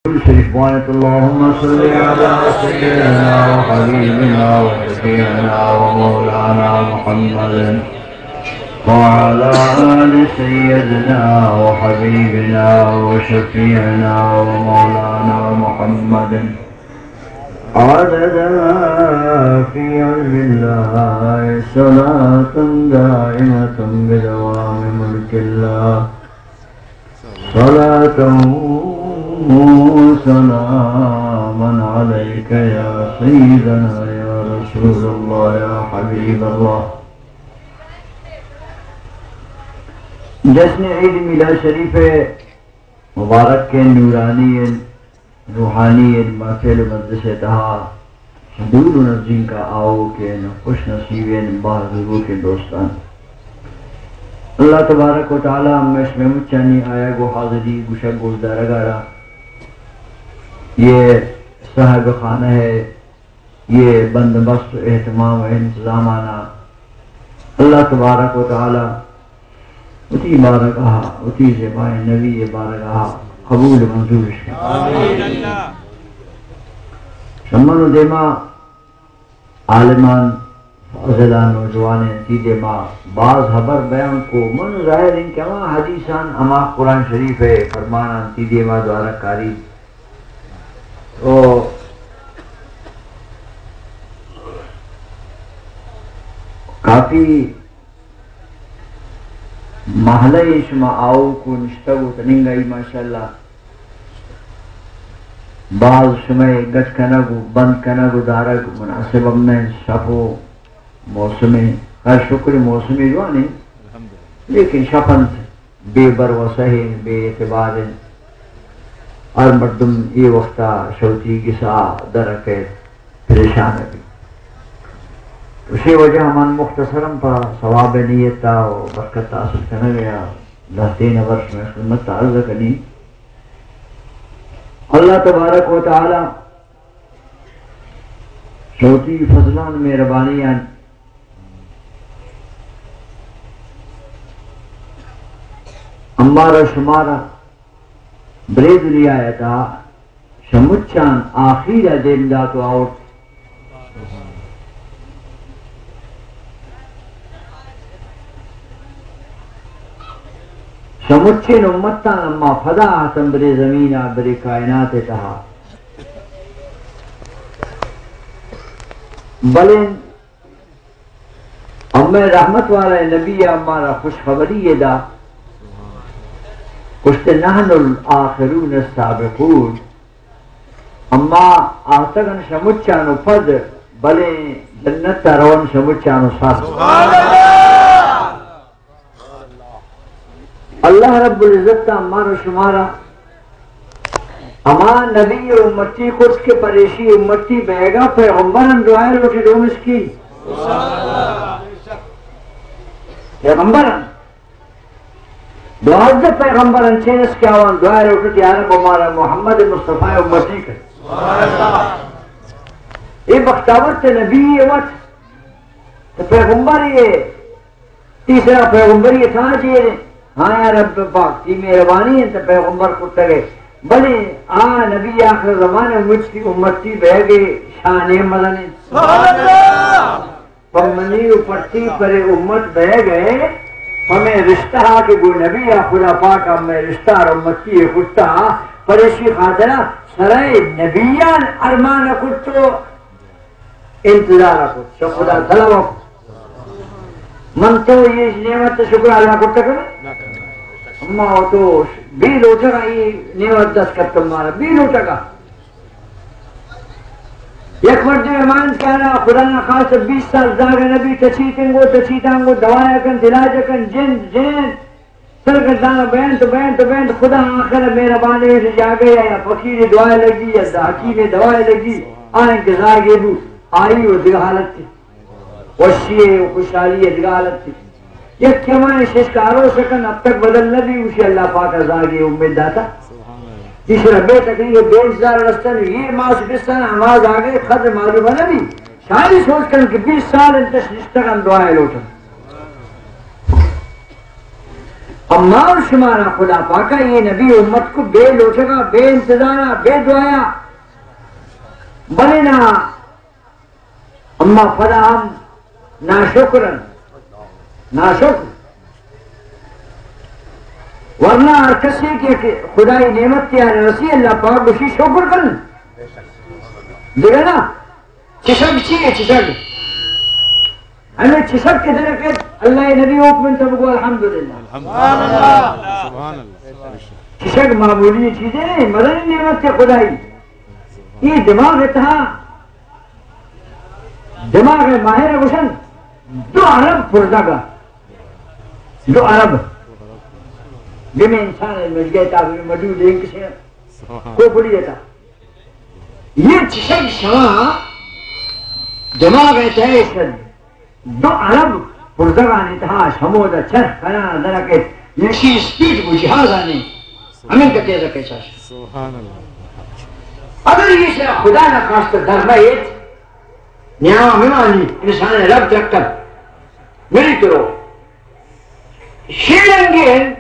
شریف بوانت: اللهم صل على سيدنا وحبيبنا وشفيعنا ومولانا محمد وعلى آل سيدنا وحبيبنا وشفيعنا ومولانا محمد عدد ما في علم الله، صلاة دائمة بدوام ملك الله، صلاة وسلاما عليك يا سيدنا يا رسول الله يا حبيب الله. جشن عید میلاد شریف مبارک کے نورانی روحانی محفل و مجلس ءِ تہا حضور و نزدیک آؤکیں خوش نصیبیں باز بزرگیں دوستان، اللہ تبارک و تعالی ہمیش مئے مچانی آیگ و حاضری گوشگ گوشدارگ ءَ را یہ صاحب خانہ ءِ یہ بندوبست و اہتمام و انتظامانا اللہ تبارک و تعالی وتی بارگاہ، وتی زیبائیں نبی بارگاہ قبول و منظور اش کنت. آمین. شمن و دیما عالمان، فاضلان، نوجوانیں تی دیما باز حبر بیان کو. من ظاہر انت کہ ہما حدیثان، ہما قرآن شریف ءِ فرمانان تی دیما دوارہ کاری. تو کافی محلہ شما آؤک و نشتگ و تننگائی ماشاءاللہ. باز شمئے گچ کنگ و بند کنگ و دارگ مناسب ہم نہ انت. شپ و موسم، ہر شکر موسم جوان انت، لیکن شپ انت بے بھروسہ انت، بے اعتبار انت. ہر مردم اے وقتا شوتی گسا در کئیت، پریشان بیت. اسی وجہ من مختصراً پہ ثواب نیتا و برکت حاصل کنگ یا لہتین ورش میں خدمت عرض کنی. اللہ تبارک و تعالی شوتی فضلان مہربانیان امارا شمارا برے دنیا ءِ تہا شمچان آخیر ءَ دیم دات و آورت. شمچین امتان اما پدا آتن برے زمین ءَ، برے کائنات ءِ تہا. بلے ہمے رحمت والا نبی ءَ مارا خوشخبری ءَ دا، گوشت: نحن الآخرون السابقون. اما آتگن شمچان و پد، بلے جنت ءَ رون شمچان و سر. سبحان اللہ! اللہ رب العزت ءَ مارا شمارا ہما نبی امتی کت کہ پریشی امتی بیگا پیغمبران دعائے لوٹی. ڈومش کی پیغمبران، دوازدہ پیغمبران چینس کہ آوان دعائے لوٹت: یا رب، ہمارا محمد مصطفی امتی کر. اے بختاور تے نبی اے وت، تے پیغمبر اے. تیسرا پیغمبری تاج ایر انت. ہاں یا رب پاک، تی مہربانی انت پیغمبر کتگ ئے. بلے آ نبی آخر زمان امتی، امتی بیگ ءِ شان ءَ مزن انت. سبحان اللہ! پہ منی و پہ تی پرے امت بیگ ءِ، پمے رشتہ ءَ کہ گوں نبی ءَ خدا پاک ءَ مئے رشتہ ءَ امتی ءَ کتا، پریشی خاطرہ سرائے نبیان ارمان کتو. انتظار ءَ کت، چہ خدا طلب ءَ کت. من تو اے نعمت ءِ شکر ادا کرتگ؟ اما تو بے لوٹگ ءَ اے نعمت دست کپت مارا، بے لوٹگ ءَ. یک مردم ایمان کارا خدا نخواست بیست سال زاگ نبی، تچیتنگو، تچیتانگو، دوایا کن، علاج کن، جند، جند. سرگردان بینت، بینت، بینت، خدا آخر مہربانی جاگہ یا فقیر دعا لگی یا حکیم دعا لگی، آ انتظار یہ بو، آئی و دگہ حالت تھی، وشی و خوشحالی دگہ حالت تھی. یک کمائے شش کارو شکن اب تک بدل نہ بھی، اسی اللہ پاک زاگی امید داتا. تیسرا بے تکلیف بے انتظار رستن، یہ ماس بستن، ہما زاگے قدر معلوم نہ بھی. شاید سوچ کن کہ بیست سال انتش نشتگن دعائے لوٹن. او ما و شمارا خدا پاکا یہ نبی امت کو بے لوٹگا، بے انتظارا، بے دعایا، بلے نا، اما پدا ہم ناشکر انت۔ ناشکر۔ ورنہ ہر کسی کہ خدائی نعمت تیار رسی، اللہ پاک گوشی شکر کن۔ دیگہ نا، چشگ چی ہے؟ چشگ۔ ہمیں چشگ کے درکت، اللہ نبی حکم انت، بگو الحمدللہ۔ الحمدللہ۔ سبحان اللہ۔ چشگ معمولی چیزیں نہیں، مزنیں نعمت ہے خدائی۔ یہ دماغ تہا، دماغ ماہر گوشن، دو ارب پرزگا، دو ارب۔ بمے انسان مجگے تا، بمے مدو دین کسے کوپڑی تا۔ یہ چشگ شما دماغ تہا شد۔ دو ارب پرزگانی تہا شمودا چرخ کنان درکت، یشی اسپیڈ گو جہازانی ہمیں کتے زکے چاش۔ سبحان اللہ۔ اگر یہ شے خدا نہ خواست در نہ ایت، نیام ہمانی انسان رب چکر مری کرو۔ شیرنگین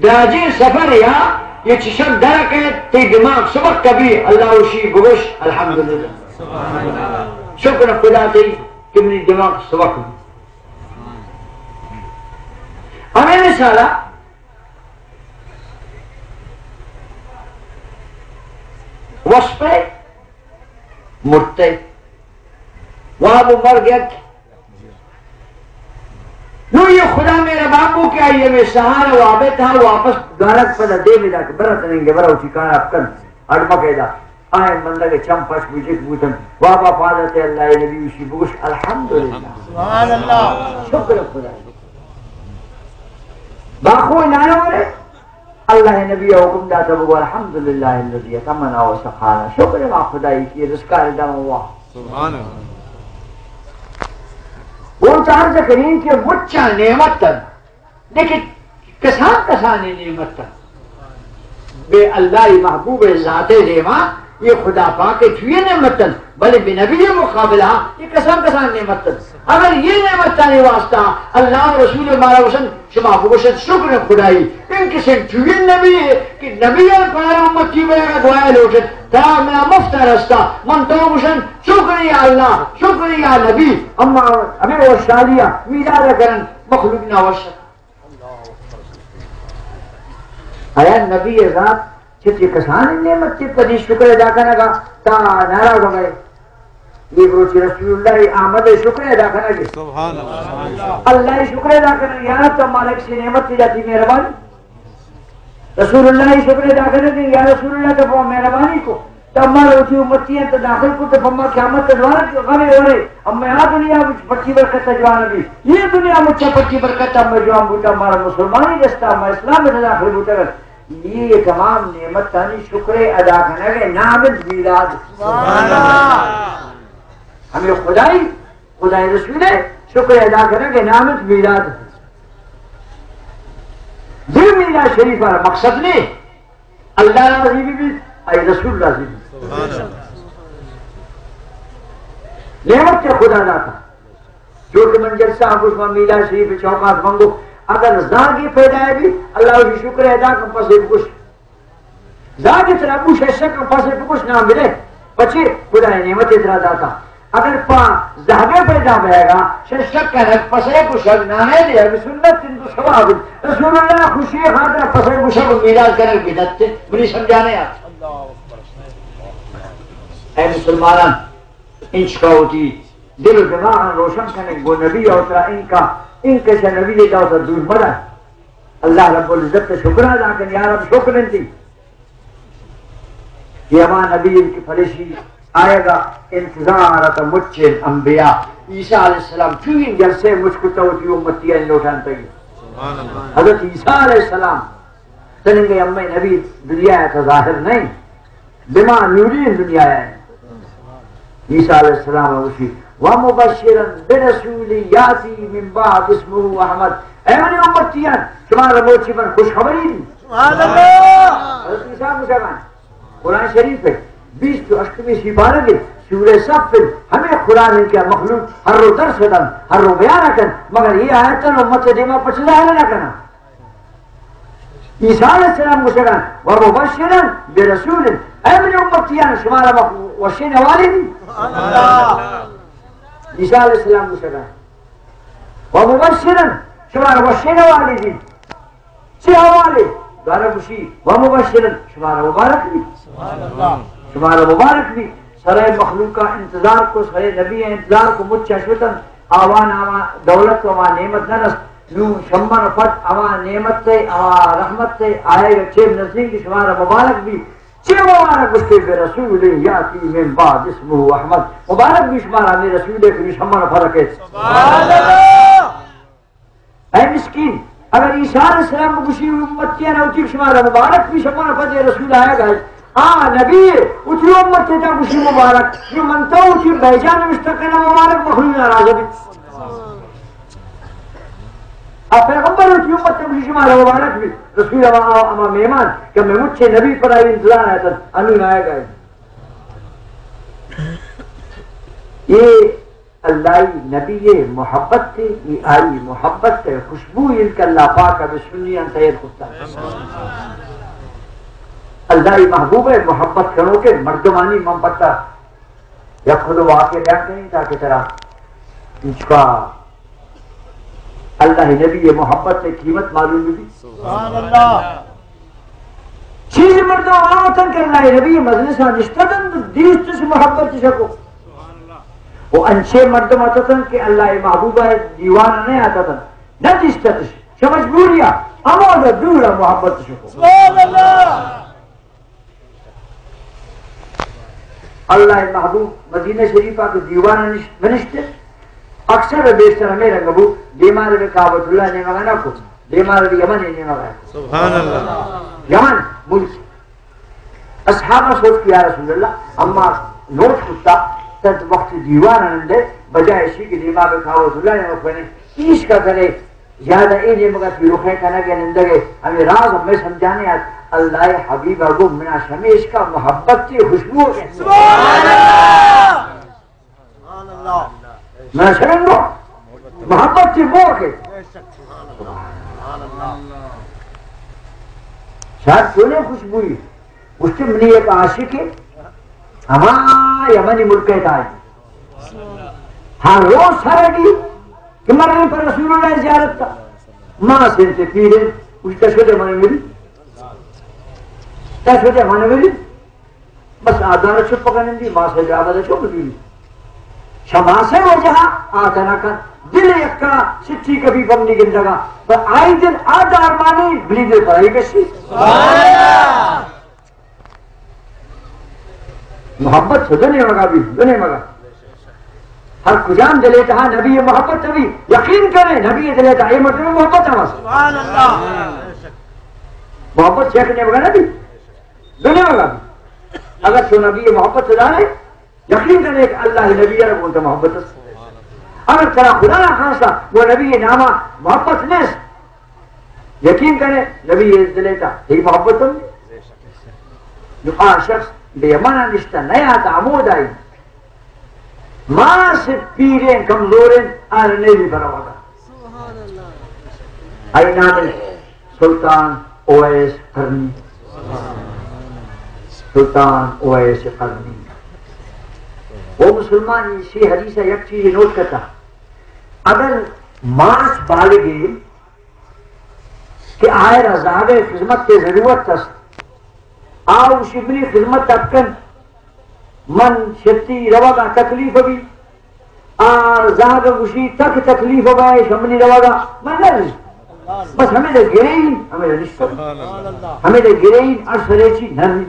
دراجیں سفر یا یہ چشم درکت، تی دماغ سبق کبھی، اللہ وشی بگوش الحمدللہ۔ شکر خدا تی کہ منی دماغ سبق بھی۔ ہمیں مثالا وصف مرتے، واب و مرگ یک۔ نو یہ خدا مہربان بو کہ آئی ہمیں سہارا وابے تہا واپس دارک پدا دے ملا کہ برا تننگے، برا اسی کار آپ کن، اڈمکے دا۔ آئے مندگ چم پش بجک بوتن، وابا پادا تے اللہ نبی اسی بگوش الحمدللہ۔ سبحان اللہ۔ شکر خدا۔ باخو نانا ورے۔ اللہ نبی حکم داتا بگو الحمدللہ الذی اطعمنا و سقانا، شکر ما خدائی کہ رزقا داتا ہوا۔ سبحان اللہ۔ وہ تو عرض کریں کہ مچا نعمت تن، لیکن کسان کسانی نعمت تن۔ بے اللہ محبوب ذات دیما یہ خدا پاک توی نعمت تن، بلے بے نبی مقابلہ یہ کسان کسان نعمت تن۔ اگر یہ نعمتانی واسطہ اللہ و رسول مارا وسن، شما بگوشت شکر خدائی، ان کسے چوین نبی ہے کہ نبی پارا امتی بیا گوایا لوٹت، تا منا مفت رستا، من تو گوشن شکر یا اللہ، شکر یا نبی۔ اما ہمیں وشالیا میلاد کرن مخلوق نہ وش۔ آیا نبی ذات چہ چہ کسان نعمت تے پدی شکر ادا کنگا تا ناراض ہو گئے؟ یہ بروچی رسول اللہ آمد شکر ادا کنگے۔ سبحان اللہ۔ اللہ شکر ادا کنگے، یا رب تو مالک سے نعمت تے جاتی مہربانی۔ رسول اللہ شکر ادا کنگے، یا رسول اللہ تو مہربانی کو، تو ہمارا اسی امتی ہیں تو داخل کو تو ہمارا قیامت دوارا غمے ورے، ہم آ دنیا پرچی برکت جوان بھی، یہ دنیا مچ پرچی برکت ہم جوان بوتا، ہمارا مسلمانی دستا، ہم اسلام میں داخل بوتا۔ یہ تمام نعمتانی شکر ادا کنگ ء نام انت میلاد۔ سبحان اللہ۔ ہمیں خدائی، خدائی رسول ء شکر ادا کنگ ء نام انت میلاد۔ دل میلاد شریف ء مقصد نے اللہ راضی بھی بھی، اے رسول راضی بھی۔ سبحان اللہ۔ نعمت کے خدا داتا۔ جو کہ من جلسہ ء گوش، من میلاد شریف ء چوکاں ات، من گو اگر زاگے پیدا بی، اللہ وشی شکر ادا کن، پسے بکش۔ زاگے ترا بوش، شک کن، پسے بکش، نام بدے۔ پچے خدا نعمت ترا داتا۔ اگر پا زاگے پیدا بیگا، شش شک کن، پسے بکش، نام دے، اب سنت انت و ثواب انت۔ رسول اللہ خوشی خاطر پسے بکش، میلاد کنگ بدعت، منی سمجھانے آ۔ اے مسلمانان، انچکا وتی دل و دماغاں روشن کنیں، گوں نبی ء ترا انکا، انکش نبی ء دعوت دور مدن۔ اللہ رب العزت ء شکر ادا کن، یا رب شکر انتی کہ ہما نبی کہ پریشی آئے گا انتظار ات مچ انبیاء۔ عیسیٰ علیہ السلام چوئیں جلسے مچ کتا وتی امتی ء لوٹان تئی۔ سبحان اللہ۔ حضرت عیسیٰ علیہ السلام تننگے امے نبی دنیا ء ظاہر نہیں۔ بما نوری دنیا ہے۔ عیسیٰ علیہ السلام ء گوشی، ومبشرا برسول یاتی من بعد اسمہ احمد۔ اے منی امتیان، شما روچی من خوشخبری دی۔ سبحان اللہ۔ حضرت عیسیٰ مسلمان، قرآن شریف ہے، بیست و ہشتمی سپارہ ہے، سورہ صف ہے، ہمیں قرآن ان کا مخلوق ہر رو درس دن، ہر رو بیان کن، مگر یہ آیتن امت دیما پچ ظاہر نہ کنا۔ عیسیٰ علیہ السلام گوشگا، و مبشرا برسول، اے منی امتیان، شمارا وشین حوالے دی۔ عیسیٰ علیہ السلام گوشگا، و مبشرا، شمارا وشین حوالے دی۔ چے حوالے؟ دوارہ گوشی، و مبشرا، شمارا مبارک بی۔ شمارا مبارک بی۔ سرے مخلوقا انتظار کو، سرے نبی انتظار کو، مچ شتن، آوان آوان دولت و آوان نعمت نہ رست۔ نوں شمن پد آوان نعمت تے، آوان رحمت تے، آئے گا چیر نزدیک، شمارا مبارک بی۔ چے مبارک؟ گوشتے، برسول یاتی من بعد اسمہ احمد۔ مبارک بی شمارا، ہمے رسولے کہ شمن پد کئیت۔ سبحان اللہ۔ اے مسکین، اگر عیسیٰ علیہ السلام گوشی امتیان، وتی شمارا مبارک بی، شمن پد رسول آئے گا۔ آ نبی، وتی امت تا گوشی مبارک، نوں من تو وتی بیجان نوشتہ کنا مبارک، مخلوق ناراض بی۔ آ پیغمبر وتی امت تا گوشی شمارا مبارک بی، رسول ہما، ہما مہمان کہ مئے مچے نبی پر آئی انتظار آیتن، انوں نہ آئے گا۔ یہ اللہ نبی محبت تے، یہ آئی محبت تے خوشبو، ان کہ اللہ پاک اب سنی ان تیر کتا۔ اللہ محبوب ہے، محبت کرو کہ مردمانی من پتا یک خود واقعہ بیان کریں تاکہ ترا انچکا اللہ نبی محبت تے قیمت معلوم بی۔ سبحان اللہ۔ چیز مردم آتن کہ اللہ نبی مجلس نشتتن، دیست محبت شکو۔ و انچے مردم آتتن کہ اللہ محبوبہ دیوان نہ آتتن، نہ دیستتش، چہ مجبوریا، اما دور محبت شکو۔ سبحان اللہ۔ اللہ محبوب مدینہ شریفہ کہ دیوان نش-، بنشتے، اکثر و بیشتر ہمیں رنگ بو، دیمار بے کعبۃ اللہ نیمگا نہ کو، دیمار بے یمن نیمگا کو۔ سبحان اللہ۔ یمن ملک۔ اصحابہ سوچ کہ یا رسول اللہ، اما نوٹ کتا، تد وقت دیوان نندے، بجائے اشی کہ دیمار بے کعبۃ اللہ نیمگا کو نے، ایش کا کرے، زیادہ اے نیمگا تی رخے کنگے نندگے، ہمیں راز ہمیں سمجھانے آت۔ اللہ حبیب اگو منا شمیش کا محبت تی خوشبو ہے۔ سبحان اللہ۔ منا شرنگو محبت تی بو کے۔ شاید چونے خوشبوئی۔ گوشتے منی یک عاشقے ہما یمنی ملکے تا آئی۔ ہر روز سرگی کہ مرنے پر رسول اللہ زیارت تا۔ ما سنتے پیرے، گوشتے شدے من مری۔ تا شدے من مری۔ بس آدار چپ کنندی، ما سے جاگہ دے چپ دی۔ شما سے وجہ آتا نہ کن۔ دل یکا سچی کبھی بم نہیں گندگا۔ پر آئی دل آدار مانی، بلی دل پر آئی کشی۔ سبحان اللہ۔ محبت تو دنے مگا بھی، دنے مگا۔ ہر کجام دلے تہا نبی محبت تبی، یقین کرے، نبی دلے تہا اے مردم محبت ہم است۔ سبحان اللہ۔ محبت چیک نے مگا نبی، دنے مگا بھی۔ اگر تو نبی محبت دارے، یقین کرے کہ اللہ نبی را گونتا محبت است۔ اگر ترا خدا را خاصا وہ نبی ناما محبت نیست، یقین کرے، نبی دلے تہا، یہ محبت ہم نہیں۔ جو آ شخص بے ایمانا نشتہ، نیا تا عمود آئی۔ ما سے پیریں کمزوریں، آ نیلی پروادا۔ آئی نام سلطان اویس قرنی۔ سلطان اویس قرنی۔ وہ مسلمان اسی حدیث یک چیز نوٹ کرتا۔ اگر ماس بالغے کہ آئرا زہگ ءِ خذمت ءِ ضرورت است۔ آ گوشی، منی خذمت ءَ بکن، من شتی روگ ءَ تکلیف بی۔ آ زہگ گوشی، تک تکلیف بائے شمنی روگ ءَ، من نہ رہی۔ بس ہمیں دے گرین، ہمیں دے نشتر۔ ہمیں دے گرین، ارسلے چی نہ رہی۔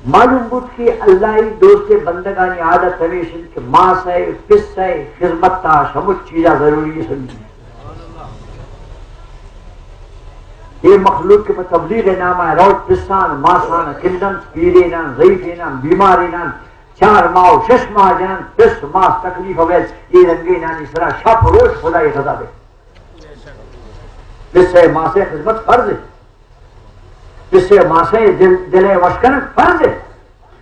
معلوم بوت کہ اللہ ءِ دوست ءِ بندگانی عادت ہمیش انت کہ ماس ءِ، پس ءِ خذمت ءَ شمچ چیزا ضروری سمجھی۔ یہ مخلوق کہ پہ تبلیغ ءِ نام ءَ روت پسان، ماسان کندنت، پیرینان، ضعیفینان، بیمارینان، چار ماہ و شش ماہ جنن، پس ماس تکلیف ویل، یہ رنگینانی سرا شپ روچ خدای غضب ہے۔ پس ءِ ماس ءِ خذمت فرض ہے۔ پس ءِ ماس ءِ دل، دل ءِ وش کنگ فرض ہے۔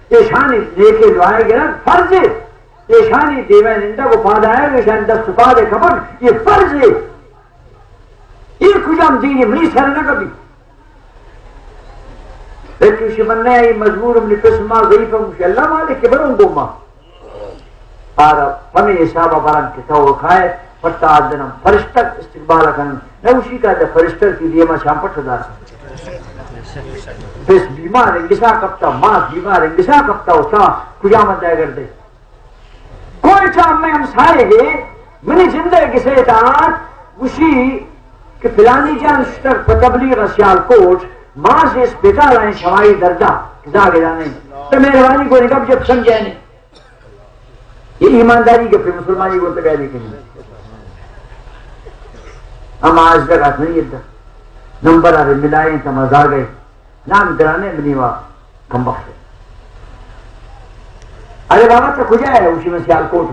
ایشانی نیکیں دعائے گرگ فرض ہے۔ ایشانی دیمے نندگ و پادایگ، ایشانی دست و پادے کپگ، یہ فرض ہے۔ یہ کجام دین منی سر نہ کپی۔ بلکہ شی من نہ آئی مجبور، منی پس ما ضعیف ہم، گوشی اللہ مالک کہ بروں گو ما۔ پارا پمی حساب برن کہ تو کھائے، پٹا آدنم فرشتک استقبال کن، نہ گوشی کا دے فرشتک تی دیما شام پٹ دار۔ پس بیمار انگسا کپتا، ما بیمار انگسا کپتا، و تا کجا من دے گردے۔ کوئٹہ میں ہمسائے ہے، منی جندے گسے دار، گوشی کہ فلانی جان شتر پہ تبلیغ سیالکوٹ، ماس اسپتال ہیں شمائی دردا، زاگے دانے۔ تو مہربانی کو گپ جب سمجھے نہیں۔ یہ ایمانداری گپ ہے، مسلمانی کو تو کہہ نہیں کہیں۔ ہم آج تک ہاتھ نہیں ادھر۔ نمبر آرے ملائیں تو مزا گئے۔ نام گرانے منی وا کم بخت۔ ارے بابا تو کجا ہے؟ اسی میں سیالکوٹ۔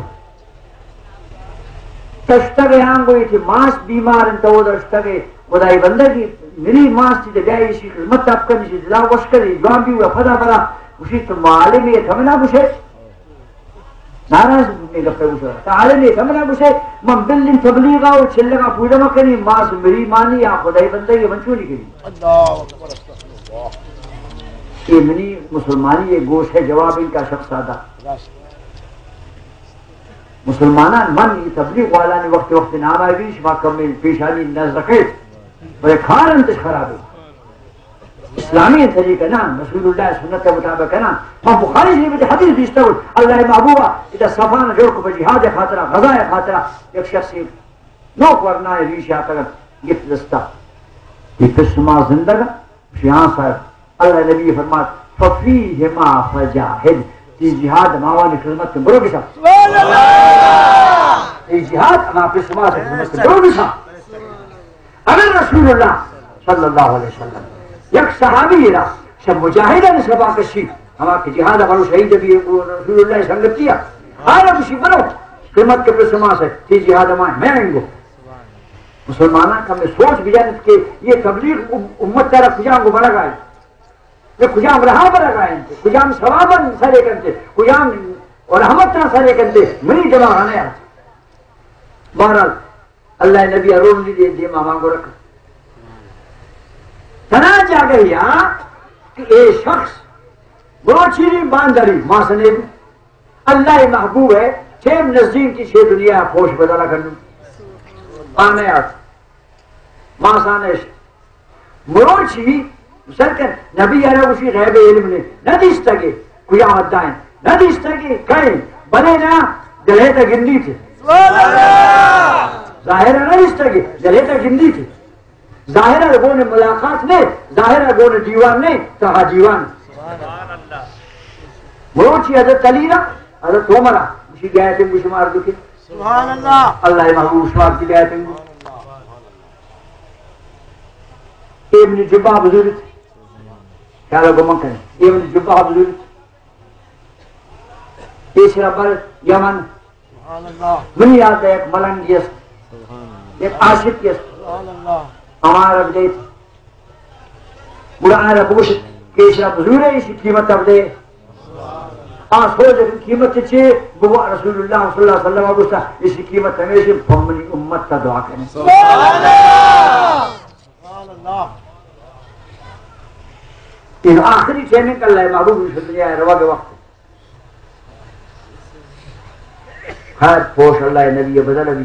تشتگ آنگو یہ کہ ماس بیمار انت، وہ دشتگ۔ خدای بندگی منی ماس تی دگہ ایشی خدمت آپ کنی، شی دلا وش کنی، جوان بھی ہوا پدا برا۔ گوشی تو معلم یہ تھمنا گوشے۔ ناراض بوت، میں گپے گوشا۔ تو عالم یہ تھمنا گوشے، من بلن تبلیغا و چلگا پوجا مکنی، ماس مری مانی یا خدای بندگی من چونی کنی۔ اللہ اکبر، استغفر اللہ۔ یہ منی مسلمانی یہ گوش ہے، جواب ان کا شخص آدھا۔ مسلمانان من یہ تبلیغ والانی وقت وقت نام آئی، شما کم پیشانی نزدکے، بلے کار انتش خراب ہے۔ اسلامی طریقہ نہ، رسول اللہ سنت کے مطابق نہ۔ من بخاری شریف تے حدیث دیستا ہوں، اللہ محبوبہ ادا صفان جوڑ کو جہاد خاطرہ، غزا خاطرہ، یک شخص نوک ورنا ریش آتا گفت دستا۔ یہ پس ما زندگا؟ شیان صاحب، اللہ نبی فرمات، ففیہما فجاہد، تی جہاد ماوانی خدمت کے برو گسا۔ سبحان اللہ۔ تی جہاد اما پس ما سے خدمت کے برو گسا۔ اگر رسول اللہ صلی اللہ علیہ وسلم یک صحابی را شہ مجاہدان سبا کشی، ہما کہ جہاد برو شہید بھی رسول اللہ سنگتیا، حالا کشی برو، قیمت کے پس ما سے، تی جہاد ما میں انگو۔ مسلمانان کم سوچ بجانت کہ یہ تبلیغ ام-، امت ترا کجام کو برگ آئی، یہ کجام رہا برگ آئی، کجام ثواباں سرے کنتے، کجام رحمتاں سرے کنتے، منی دماغ نہ آتے۔ بہرحال، اللہ نبی ارون دی دے، دے ماما گو رکھ۔ تنا جاگہ یا کہ اے شخص بروچی باندری ماسنے بھی اللہ محبوب ہے، ٹیم نزدیک کی چھ دنیا پوش بدلا کرنو۔ آنے آت۔ ماسانش۔ مروچی سر کن نبی یارا گوشی غیب علم نے، نہ دیستگے، قیامت دائیں، نہ دیستگے، کہیں، بلے نا، دلے تا گندی تھے۔ سبحان اللہ۔ ظاہر نہ دیستگے، دلے تا گندی تھے۔ ظاہر گون ملاقات نے، ظاہر گون دیوان نے، تہا دیوان۔ سبحان اللہ۔ مروچی حضرت علی را، حضرت عمر را، گوشی گئے تھے گوشی مار دکے۔ سبحان اللہ۔ اللہ محبوب شمار کی گئے تھے۔ ابن جبہ بزرگ۔ خیال گمان کریں۔ ابن جبہ بزرگ۔ پیش ربر یمن۔ سبحان اللہ۔ منی یاد یک ملنگی است۔ یک عاشقی است۔ سبحان اللہ۔ ہمارا بدیت۔ گڑا آرا بگوش کہ ایشرا بزور ہے، ایشی قیمت اب دے۔ آ سوچ قیمت چے؟ بگو رسول اللہ صلی اللہ علیہ وسلم گوشتا، ایشی قیمت ہمیشہ پمنی امت تا دعا کریں۔ سبحان اللہ۔ سبحان اللہ۔ یہ آخری ٹائم ہے کہ اللہ محبوب اس دنیا ہے، روا کے وقت۔ خیر، پوش اللہ نبی بدل ابھی۔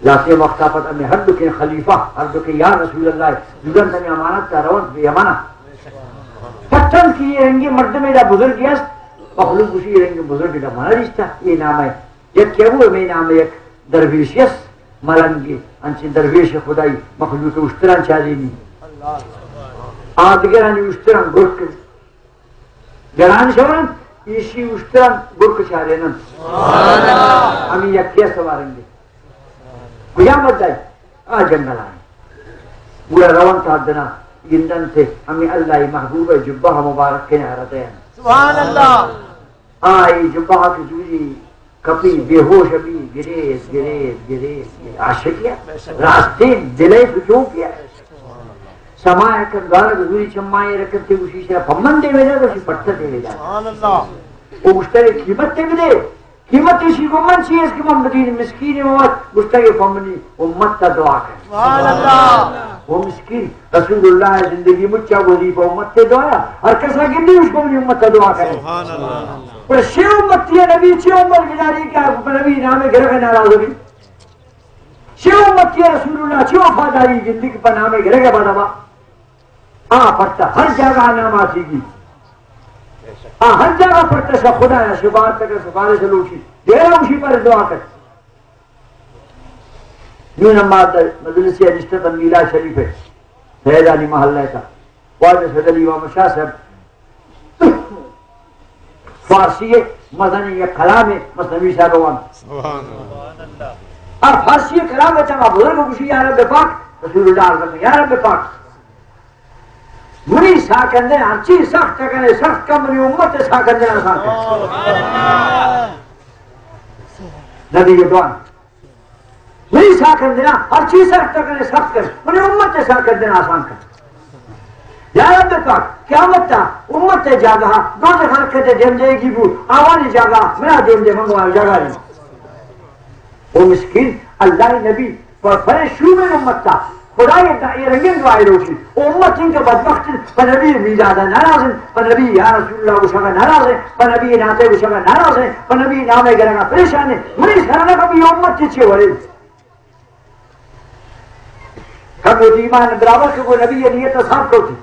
لاسے وقت آپت ہمیں ہر دکیں خلیفہ، ہر دکیں یا رسول اللہ، جگن تنی امانت تا روت بے امانہ۔ پٹن کی یہ رنگی مردم دا بزرگی است، مخلوق اسی رنگی بزرگ دا مانا رشتہ، یہ نام ہے۔ یک کہ وہ ہمیں نام ہے، یک درویش است، ملنگی، انچیں درویش خدائی مخلوق اشتران چارینی۔ آدگرانی اشتران گرک گران شوان، ایشی اشتران گرک چارینن۔ ہمیں یکی سوارنگے۔ کجا مدائی؟ آ جنگلان۔ گڑا روان تا دنا گندن تے ہمیں اللہ محبوب جبہ مبارک کنارہ دین۔ سبحان اللہ۔ آئی جبہ کی جوری کپی بے ہوش بی، گریز، گریز، گریز، گریز۔ عاشقی ہے۔ راستین دلے تو جو کیا۔ سما کن گار زوری چمائے رکھتے اسی شرا پمن دے ویدا، اسی پٹھا دے ویدا۔ سبحان اللہ۔ او گوشتہ قیمت تے بدے۔ قیمت اسی کو من چیز کہ من بدین مسکین مواد، گوشتہ پمنی امت تا دعا کر۔ سبحان اللہ۔ وہ مسکین، رسول اللہ زندگی مچا وظیفہ امت تے دعایا۔ ہر کسا گندی اس کو منی امت تے دعا کرے۔ سبحان اللہ۔ پر شے امتی نبی چے عمر گزاری کہ نبی نام گرگ ناراض بھی۔ شے امتی رسول اللہ چے وفاداری گندی کہ نام گرگ بدا با۔ آ پرتا ہر جگہ نام آتی گی۔ آ ہر جگہ پرتا شا خدا یا شفاعت تک سفارش لوٹی۔ دیرا اسی پر دعا کر۔ نون ما در مجلس نشتہ تن میلاد شریف ہے، سید علی محلہ کا، واجہ سید علی امام شاہ صاحب، فارسی مزن یک کلام مثنوی صاحب وان۔ سبحان اللہ۔ اور فارسی کلام ہے، چما بزرگ گوشی، یا رب پاک، رسول اللہ عرض کرتے، یا رب پاک، منی ساکندن ہرچی سخت کنے، سخت کن، منی امت ساکندن آسان کن۔ نبی دعا۔ منی ساکندن ہرچی سخت کنے، سخت کن، منی امت ساکندن آسان کن۔ یا رب پاک، قیامت تا امت جاگہ، دو ہر کتے دیم دے گی بو، آوانی جاگہ، منا دیم دے منگو جاگہ دی۔ او مسکین، اللہ نبی، پر، پر شومیں امت تا خدای دا اے رنگیں دعائے لوٹی۔ او امت ان کے بدبخت، پر نبی میلاد ناراض، پر نبی یا رسول اللہ گوشگا ناراض، پر نبی ناتے گوشگا ناراض، پر نبی نامے گرگا پریشان ہے۔ منی سرنا کبھی امت چے ورے۔ کبھی ایمان برابر کہ وہ نبی نیت صاف کرتی۔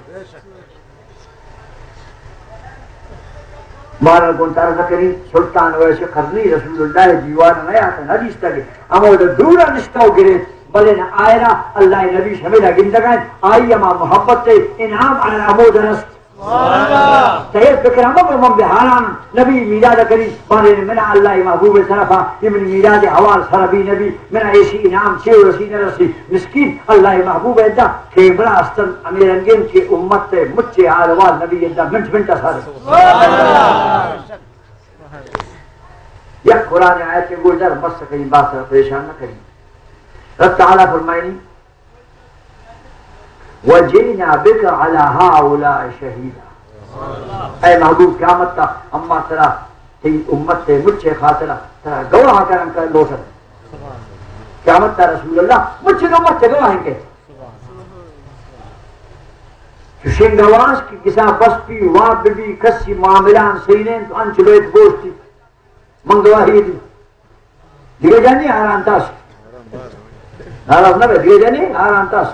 مارا گوں عرض کنی، سلطان ویس قرنی رسول اللہ دیوان نہ آتا، نہ دیستا کہ ہمود دورا نشتا و گرے، بلے نہ آئرا اللہ نبی شمل گندگائیں، آئی ہما محبت انعام آئرا ہمود رست۔ تئے فکر ہمو کہ من بہ حیران، نبی میلاد کنی، بارے من اللہ محبوب طرفا، یہ من میلاد حوال سر بی نبی، من ایشی انعام چے رسی نہ رسی، مسکین اللہ محبوب ادا کیمرہ استن، امیر انگین کے امت مچے حال حوال نبی ادا منٹ منٹ سارے۔ یک قرآن آیت گوش در مست کہیں بات پریشان نہ کہیں۔ رب تعالیٰ فرمائنی، وجئنا بک علی هؤلاء شهیدا۔ اے محبوب، قیامت تا اما ترا تئی امت تے مچے خاطرا ترا گواہ کرن کر لوٹن۔ قیامت تا رسول اللہ مچے امت تے گواہ ہیں کہ چوشیں گواہ کہ کسا بس بھی واب بھی کسی معاملان سینیں تو انچ بیت گوشتی من گواہی دی۔ دیگه جانی آرام تاس. ناراض نہ بے، دیگه جانی آرام تاس.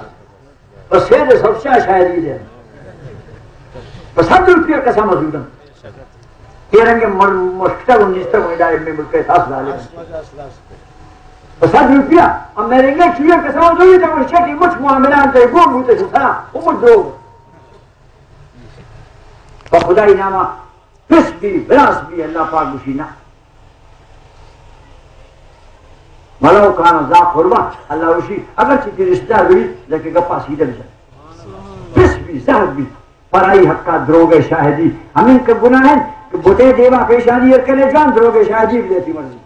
بس سے دے سب سے شاعری دے. بس صد روپیہ قسم ازودن. یہ رنگ مر-، مشکتا و نیستا و ادائے میں ملک تاس ڈالے. بس صد روپیہ، اب میرے انگے چوئے قسم ازودی تا مشکل کی مچ معاملان تے گون بوتے سو سرا، وہ مچ دروگ. و خدای ناما پس بی، براس بی، اللہ پاک گوشی نا. ولو کان ذا قربا، اللہ گوشی، اگرچہ تئی رشتہ دار بی، لیکن گپا سیدھا بجن. پس بی، زہر بی، پرائی حقا دروگ شاہدی. ہمیں کہ گناہ ہے کہ بوتے دیما پیشانی ار کرے جان دروگ شاہدی بھی دیتی مرضی.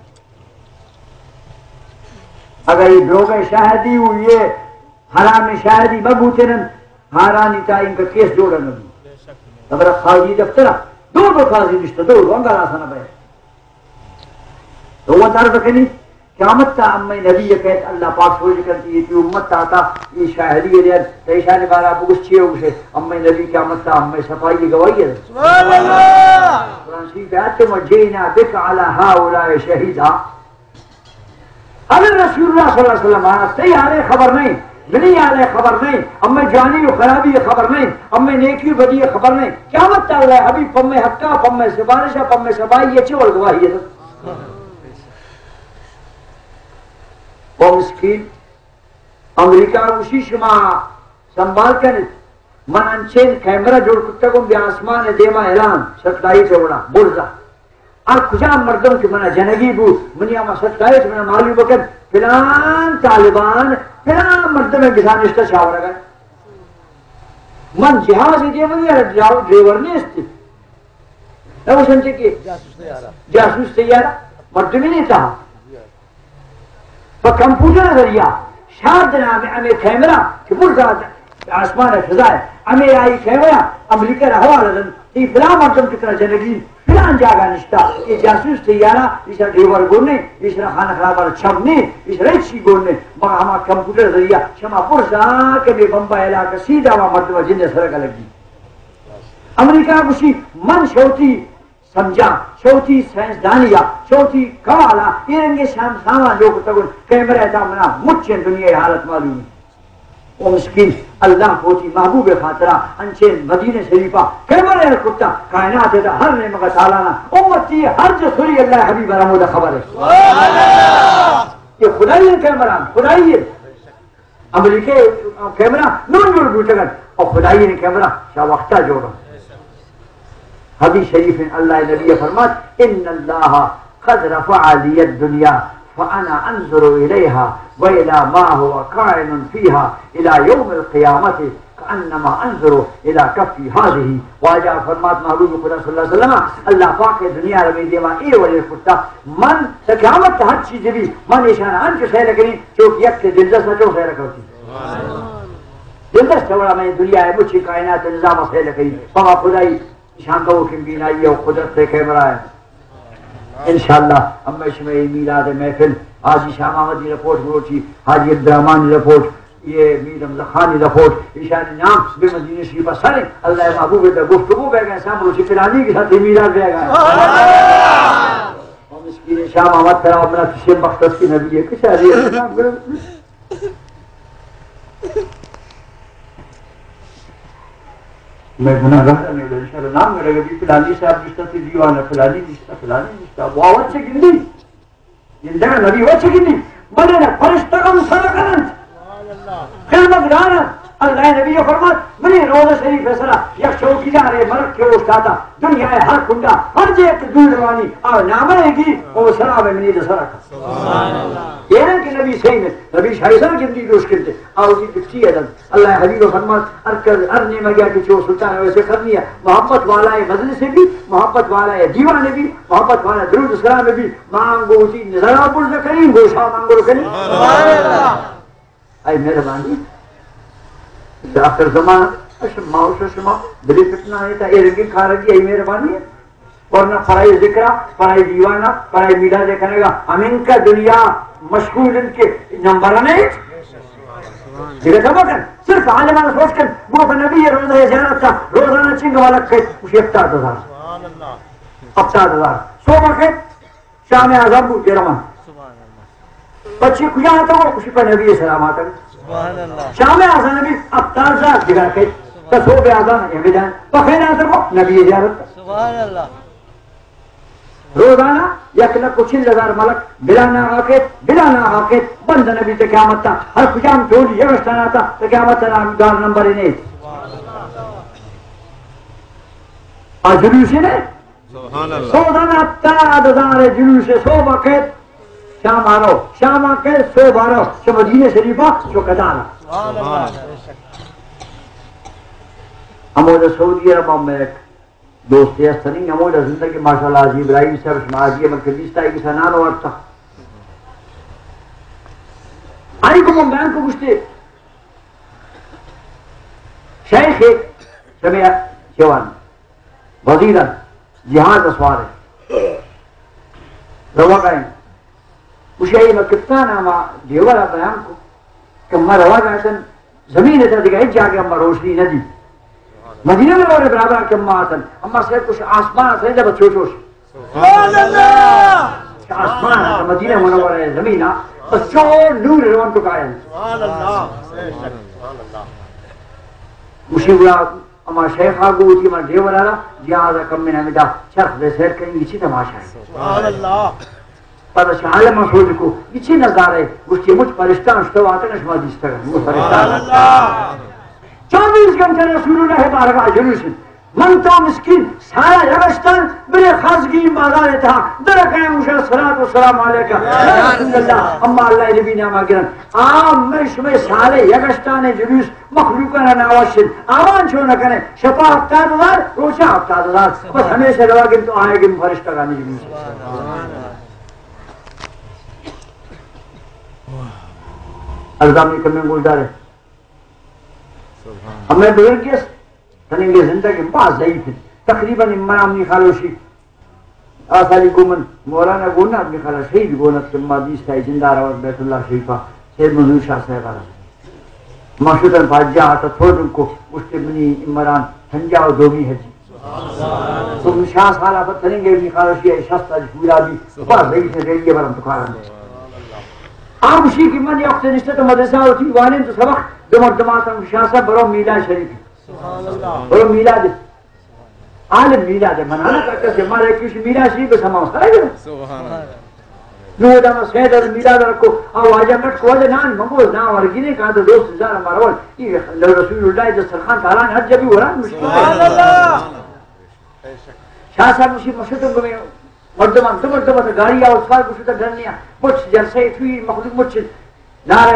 اگر یہ دروگ شاہدی ہوئی ہے، حرام شاہدی مہ بوتینن، ہارانی تا ان کا کیس جوڑا نہ بو. خبر قاضی دفتر، دو دو قاضی نشتہ، دو دو انگا راسنا بے. تو وہ طرف کنی، قیامت تا امے نبی کہت، اللہ پاک سوچ کرتی، یہ تو امت تا تا، یہ شاہدی ہے، تو ایشان بارا بگوش چیئے گوشے، امے نبی قیامت تا امے صفائی گواہی ہے. سبحان اللہ. قرآن شریف آتے، وجئنا بک علی هؤلاء شهیدا. اگر رسول اللہ صلی اللہ علیہ وسلم آنا، تئی حالے خبر نہیں، منی حالے خبر نہیں، امے جوانی و خرابی خبر نہیں، امے نیکی و بدی خبر نہیں. قیامت تا اللہ حبیب پمے حقا، پمے سفارشا، پمے سبائی یہ چی ول گواہی ہے؟ وہ مسکین امریکہ گوشی شما سنبھال کنیت. من انچین کیمرہ جوڑ کتگوں بیا آسمان دیما اعلان، سیٹلائٹ وڑا، برزا. ہر کجا مردم کہ منا جنگی بو، منی ہما سیٹلائٹ منا معلوم بکن، فلان طالبان، فلان مردم گسا نشتہ شاورگا. من جہاز دیما ڈرائیور نیستی. نہ گوشن چہ کہ جاسوس تیارہ. جاسوس تیارہ، مردمی نہیں تہا. پہ کمپیوٹر ذریعہ شاد نام ہمیں کیمرہ کہ برزا آسمان فضا ہے، ہمیں آئی کیمرہ امریکہ ءَ را حوالہ دنت، تئی فلاں مردم کہ ترا جنگی فلاں جاگہ نشتہ، اے جاسوس تئی یارا، ایشرا ڈیور گون نے، ایشرا خانہ خرابا چم نے، ایشرا ہچی گون نے، مگا ہما کمپیوٹر ذریعہ شما پرسا کہ بے بمبا علاقہ سیدھا ہما مردم جند سرگا لگی۔ امریکہ گوشی من شوتی سمجھا، شوتی سائنسدانیا، شوتی کمالا، اے رنگے شام سامان جو کتگن، کیمرہ تا منا مچیں دنیا حالت معلوم۔ او مسکین، اللہ پہ وتی محبوب خاطرا انچیں مدینہ شریفا کیمرہ کتا، کائنات دا ہر نیمگا تالانا امتی ہر جسوری اللہ حبیب رمودا خبر ہے۔ یہ خدائی کیمرہ، خدائی ہے۔ امریکہ کیمرہ نون جوڑ بوتگن، او خدائی نے کیمرہ شا وقتا جوڑا۔ حدیث شریف میں اللہ نبی فرمات، ان اللہ قد رفع لی الدنیا فانا انظر الیها والی ما هو کائن فیها الی یوم القیامة کانما انظر الی کفی هذه۔ واجہ فرمات، محبوب خدا صلی اللہ علیہ وسلم، اللہ پاک دنیا رمی دیما اے وجہ کرتا، من تا قیامت ہر چیز بھی من ایشان انچو سیل کریں، چوک یک تے دلدست نہ چو خیر کرتی۔ دلدست وڑا میں دنیا ہے، مچی کائنات نظام خیر کریں۔ بابا خدائی شان دو کہ بینائی او قدرت کیمرہ ہے۔ انشاءاللہ ہمیشہ میں میلاد محفل، حاجی شاہ محمد کی رپورٹ بروچی، حاجی عبدالرحمن کی رپورٹ، یہ میر حمزہ خان کی رپورٹ، ایشانی نام بے مدینہ شریف سر۔ اللہ محبوب دا گفتگو بے گئے سام روچی پلانی کے ساتھ میلاد بے گئے۔ مسکین شاہ محمد ترا اپنا تشے مختص کی نبی ہے، کچھ علی السلام کرو۔ میں گناہگار ہم، انشاءاللہ نام میرا کبھی پلانی صاحب نشتا تھی دیوانا، پلانی نشتا، پلانی نشتا، وہ آواز سے گندی۔ زندہ نبی وہ سے گندی۔ بلے نا فرشتہ ہم سر کرنت۔ خدمت گارا، اللہ نبی فرمات، منی روضہ شریف سرا یک چوکیدارے مرک کے اوشتاتا، دنیا ہر کنڈا، ہر جے کہ دور روانی، آ نامہ گی، او سلام منی دے سرا کا۔ سبحان اللہ۔ یہ نہ کہ نبی صحیح میں، نبی شاہی سر گندی دوش کرتے، آؤ جی پچی ادن۔ اللہ حبیب فرمات، ہر کر، ہر نیمہ گیا کہ چو سلطان ویسے کرنی ہے، محبت والا ہے مجلس بھی، محبت والا ہے دیوان بھی، محبت والا درود سلام بھی، مانگو جی نظرہ برز کریں، گوشا مانگو کریں۔ سبحان اللہ۔ اے مہربانی، آخر زمان، اش ما، اش شما، دلی فتنہ ہے، تا اے رنگی کارگی، اے مہربانی ہے۔ ورنہ پرائی ذکرہ، پرائی دیوانہ، پرائی میلاد کنگا، ہمینکا دنیا مشغول انت کہ نمبر نہیں۔ دیگہ سبا کن، صرف عالمانہ سوچ کن، گو کہ نبی روضہ زیارت تا، روزانہ چنگ والا کھے، اسی ہفتاد ہزار۔ ہفتاد ہزار۔ سو بکھے، شام اذان بو جرمان۔ سبحان اللہ۔ بچے کجا آتا ہو؟ خوشی پر نبی سلام آتا۔ سبحان اللہ۔ شام اذان بھی افتار دا جگہ کے، تو سو بے اذان امیدان۔ بخیر آتا ہو نبی زیارت۔ سبحان اللہ۔ روزانہ یک لکھ و چل ہزار ملک بلا نہ آکے، بلا نہ آکے، بند نبی تے قیامت تا۔ ہر کجام ٹولی یوشتان آتا، تو قیامت تا دار نمبر نہیں۔ آ جلوسی نے؟ سبحان اللہ۔ سوزان ہفتاد ہزار جلوس صبح کت، شام آرو، شام آ کت، صبح آرو، چہ مدینہ شریفہ چو قطار۔ سبحان اللہ۔ ہمودا سعودی عرب میں ایک دوستی است نہیں، ہمودا زندگی ماشاءاللہ حاجی ابراہیم صاحب، شما حاجی احمد قدیس تا ایک سنان وارتا۔ آئی کو من بیان کو گشتے، شیخ ہے، سمے جوان۔ وزیر انت، جہاز ء سوار انت۔ روگ ء انت۔ گوشی، اے ما کپتان ء ما ڈیور ء بیان کو کہ ما روگ ء اتن، زمین ء تھا دگہ ہچ جاگہ ء ما روشنی نہ دی۔ مدینہ منورہ ء برابر ء کہ ما اتن، اما سید کش آسمان ء سید ء بس چو چوش۔ سبحان اللہ۔ کہ آسمان ء مدینہ منورہ ء زمین ء بس چو نور روان تو کائن۔ سبحان اللہ۔ گوشی، گڑا ہما شیخ ء گوں وتی ہما ڈیور ء را جہاز ء کمیں ہمدا چرخ دے سیر کنیں، اے چی تماشا ہے؟ سبحان اللہ۔ پدا شہ عالم ء سوج کو، اے چی نظارہ ہے؟ گوشتی، مچ فرشتہ اشتو آتگ، شما دیستگ، مچ فرشتہ۔ سبحان اللہ۔ چوبیس گھنٹہ رسول اللہ بارگاہ جلوس انت۔ من تو مسکین سارا یگشتن، برے خرزگی بازار تھا، در کہیں گوشا، الصلاۃ والسلام علیک یا رسول اللہ، اما اللہ نبی نام گرن۔ آ، میں شمے سالے یگشتانے جلوس مخلوقانا ناوشن، آوان چو نہ کنے، شپا ہفتاد ہزار، روچا ہفتاد ہزار، بس ہمیشہ روا گن تو آئے گن فرشتہ گانی جلوس۔ الزامی کمیں گلدار ہے۔ ہمیں بزرگ اس تننگے زندگ انت، باز ضعیف انت۔ تقریباً امام نی خالوشی آ سالی گوں من مولانا گون ات، می خیال ءَ شہید گون ات کہ ما دیست آئی زندہ روت بیت اللہ شریف ءَ، سید منظور شاہ صاحب ءَ را۔ ما شتن پہ حجاہ ءَ، تہ تھوڈن کو گوشتے منی عمران پنجاہ و دومی حجی۔ تو من شاہ سال ءَ پد تننگے، می خیال ءَ شی شست حج پورا بی، باز رئیس ریڈی برم تو کارن۔ آ گوشی کہ من یک وقت نشتہ تو مدرسہ وتی وانین تو سبق دو مردم آتم، شاہ صاحب برو میلاد شریف۔ برو میلاد۔ عالم میلاد منانا کا کسے مارے کش میلاد شریف سما سرا گرا۔ سبحان اللہ۔ نو دا ما سید میلاد رکو، او واجہ کٹ کو دے نان مگو، نان ورگینے کا تو دوست زار مارول۔ یہ رسول اللہ دسترخوان تالان ہر جبی وران مشکل۔ سبحان اللہ۔ شاہ صاحب مشی مشتم گمے مردمان، دو مردمان گاڑی آ اسپار گشتا ڈرنیا۔ مچ جلسہ توی مخلوق مچ۔ نعرہ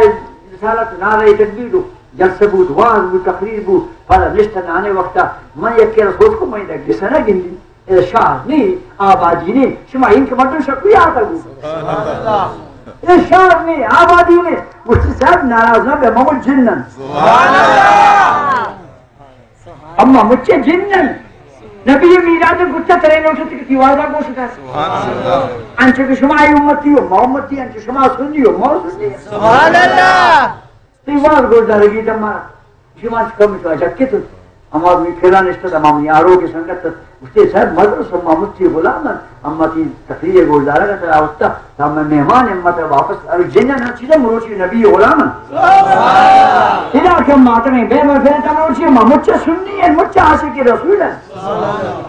رسالت، نعرہ تکبیر و جلسہ بود، واز بود، تقریر بود، پدا نشت نانے وقتا من یکی را سوچ کو، من دا گسا نہ گندی۔ اے شہر نی، آبادی نی، شما این کہ مردم شکوی آتا بود۔ اے شہر نی، آبادی نی، گوشتی صاحب ناراض نہ بے، ما جنن۔ اما مچے جنن۔ نبی میلاد گوشتا ترے نوشت کہ تیوازا گوشتا۔ انچو کہ شما ای امتی ہو، ما امتی، انچو شما سنی ہو، ما سنی۔ سبحان اللہ۔ تیواز گوش دارگی دما۔ شما کم شما جکت۔ اما می کلا نشتا، اما می آرو کے سنگت۔ گوشتے صاحب مدرس ما مچے غلام۔ اما تی تقریر گوش دارگا ترا وقتا۔ تا من مہمان امت واپس ارو جنن ہر چیز مروچی نبی غلام۔ ادا کہ ماتمیں بے مفید مروچی ما مچ سنی ہیں، مچ عاشق رسول ہیں۔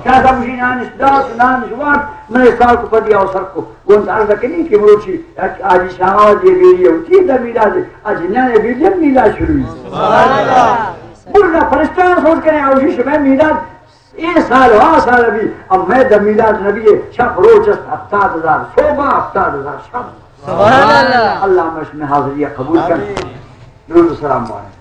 شاہ صاحب جی نانش دات، نانش وارت، من سال کو پدی او سر کو۔ گون عرض کنی کہ مروچی حاجی شاہ جی بیری ہوتی دا میلاد، اج نانے بیری میلاد شروع۔ برنا فرشتہ سوچ کرے او جی شمع میلاد اے سال، آ سال بھی، اب میں دا میلاد نبی ہے، شب روچ است ہفتاد ہزار، صوبہ ہفتاد ہزار، شب۔ سبحان اللہ۔ اللہ مش میں حاضری قبول کر۔ آمین۔ درود و سلام علیکم۔